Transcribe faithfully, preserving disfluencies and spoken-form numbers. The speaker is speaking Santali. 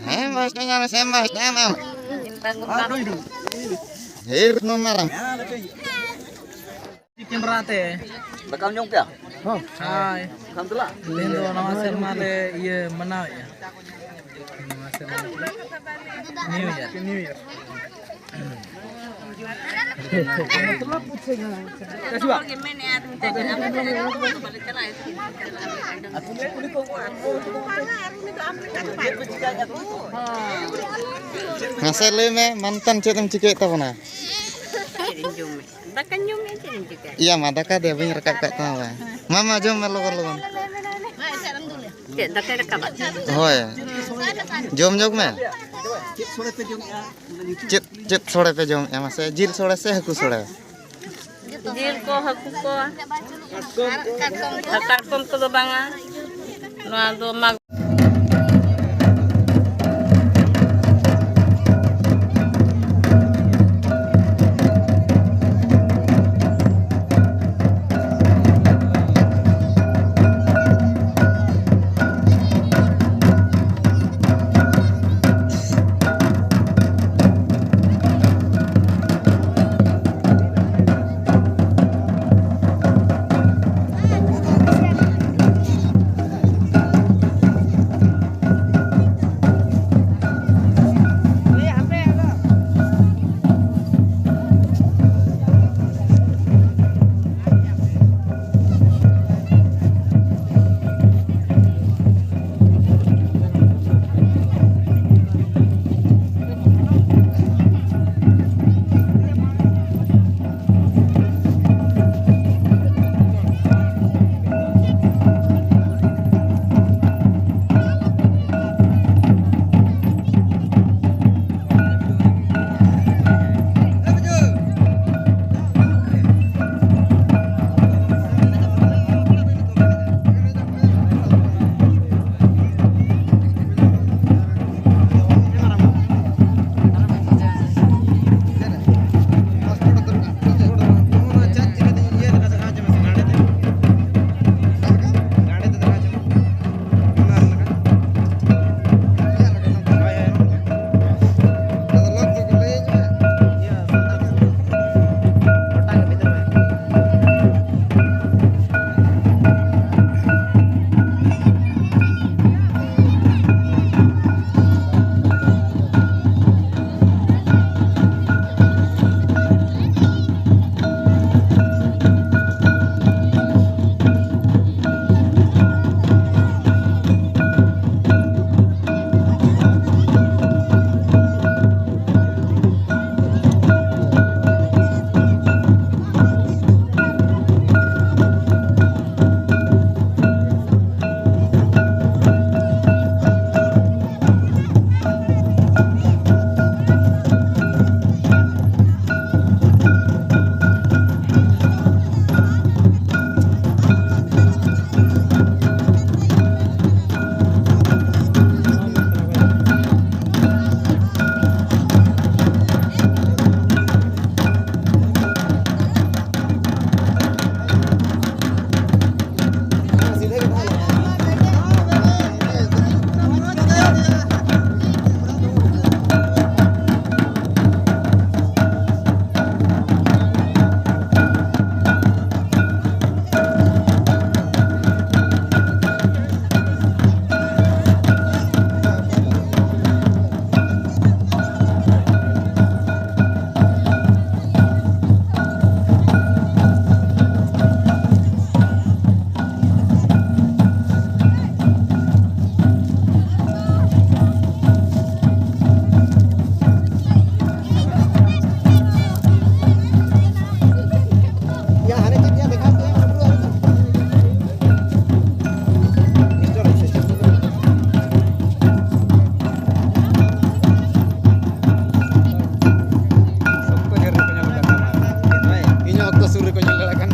ᱦᱮᱸ, ᱵᱟᱥ ᱧᱟᱢ, ᱥᱮᱢ ᱵᱟᱥ ᱧᱟᱢ᱾ ᱦᱮᱨ ᱱᱚ ᱢᱟᱨᱟᱝ᱾ ᱠᱮᱢᱨᱟ ᱛᱮ᱾ ᱫᱟᱠᱟᱢ ᱡᱚᱢ ᱠᱮᱜᱼᱟ? ᱦᱳᱭ᱾ ᱠᱷᱟᱱ ᱫᱮᱞᱟ᱾ ᱛᱮᱦᱮᱧ ᱫᱚ ᱱᱟᱣᱟ ᱥᱮᱨᱢᱟ ᱞᱮ ᱤᱭᱟᱹ ᱢᱟᱱᱟᱣᱮᱫᱼᱟ᱾ ᱱᱟᱣᱟ ᱥᱮᱨᱢᱟ᱾ New Year. New Year. ᱢᱟᱥᱮ ᱞᱟᱹᱭ ᱢᱮ, ᱢᱟᱱᱛᱟᱱ ᱪᱮᱫ ᱮᱢ ᱪᱤᱠᱟᱹᱭᱮᱫ ᱛᱟᱵᱚᱱᱟ? ᱪᱮᱫ ᱤᱧ ᱡᱚᱢᱮᱫ? ᱫᱟᱠᱟᱧ ᱡᱚᱢᱮᱫ, ᱪᱮᱫ ᱤᱧ ᱪᱤᱠᱟᱹᱭᱟ? ᱤᱭᱟᱹ ᱢᱟ, ᱫᱟᱠᱟ ᱫᱮ, ᱵᱟᱹᱧ ᱨᱟᱠᱟᱵ ᱠᱟᱜ ᱛᱟᱢᱟ ᱵᱟᱝ᱾ ᱢᱟ, ᱢᱟ, ᱡᱚᱢ ᱢᱮ ᱞᱚᱜᱚᱱ, ᱞᱚᱜᱚᱱ᱾ ᱪᱮᱫ ᱫᱟᱠᱟᱧ ᱨᱟᱠᱟᱵᱟ? ᱦᱳᱭ, ᱡᱚᱢ ᱧᱚᱜ ᱢᱮ᱾ ᱪᱮᱫ, ᱪᱮᱫ ᱥᱚᱲᱮ ᱯᱮ ᱡᱚᱢᱮᱫᱼᱟ? ᱢᱟᱥᱮ, ᱡᱤᱞ ᱥᱚᱲᱮ ᱥᱮ ᱦᱟᱹᱠᱩ ᱥᱚᱲᱮ? ᱡᱤᱞ ᱠᱚ, ᱦᱟᱹᱠᱩ ᱠᱚ᱾ ᱠᱟᱴᱠᱚᱢ ᱠᱚᱫᱚ ᱵᱟᱝᱟ᱾ ᱱᱚᱣᱟ ᱫᱚ ᱢᱟᱜᱽ ᱧᱮᱞ ᱫᱟᱲᱮᱭᱟᱜ ᱠᱟᱱ